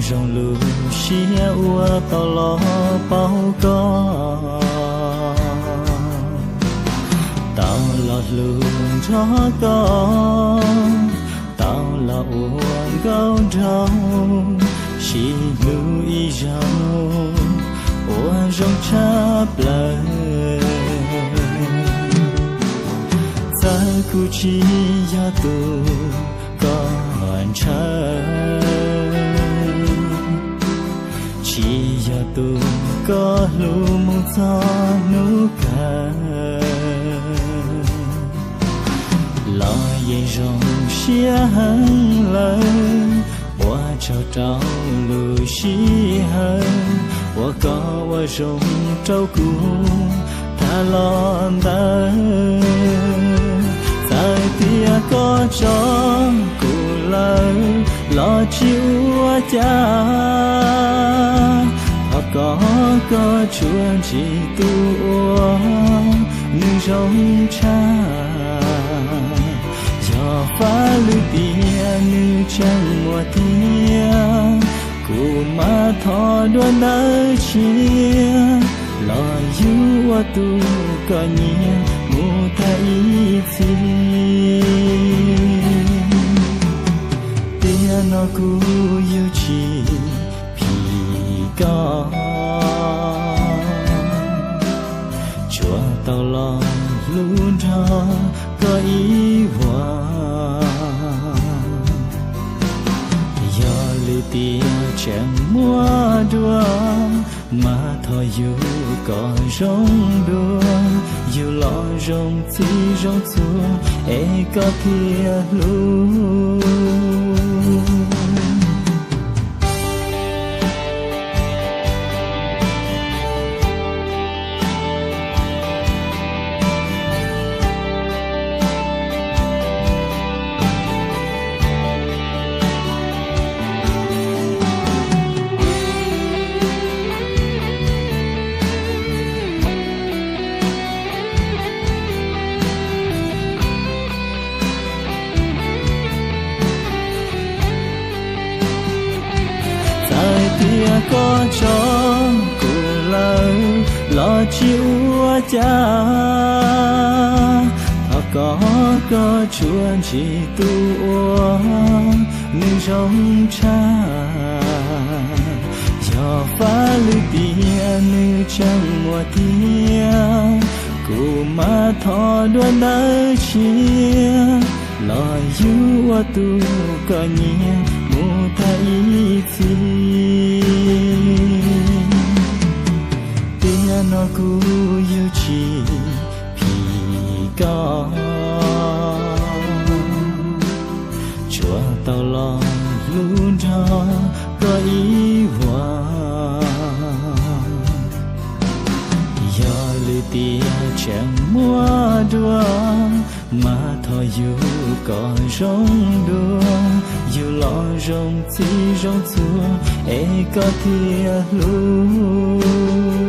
Zoo lub siab uas tau los paub koj, tau los hlub nrog koj, tau los ua nkauj nraug, sib hlub ib zaug uas zoo tshaj plaws. Txawm kuv tsis yog tus koj ntshaw, tsis yog tus koj hlub mus txog hnub kawg, los yeej zoo siab heev lawm. Ua tsaug rau lub sij hawm uas koj ua zoo rau kuv tham los ntawd. Txawm tias koj tso kuv lawm los tsis ua cas, thov koj, koj tsuas ntsib tus uas nws zoo tshaj. Yog faj lwm tiam nws tseem muaj thiab, kuv mam thov dua ntawd tshiab, los yug ua tus koj nyiam mus tag ib txhis. Tiam no kuv yug tsis phim koj, tsuas tau los hlub nrog koj ib vuag. Yog lwm tiam tseem muaj dua, mas thov yug kom zoo dua, yug los zoo txij zoo txhua, es koj thiaj hlub. Txawm tias koj tso kuv lawm los tsis ua cas, thov koj, koj tsuas ntsib tus uas nws zoo tshaj. Yog faj lwm tiam nws tseem muaj thiab, kuv mam thov dua ntawd tshiab, los yug ua tus koj nyiam mus tag ib txhis. Tiam no kuv yug tsis phim koj, tsuas tau los hlub nrog koj ib vuag. Yog lwm tiam tseem muaj dua, mas thov yug kom zoo dua, yug los zoo txij zoo txhua, es koj thiaj hlub.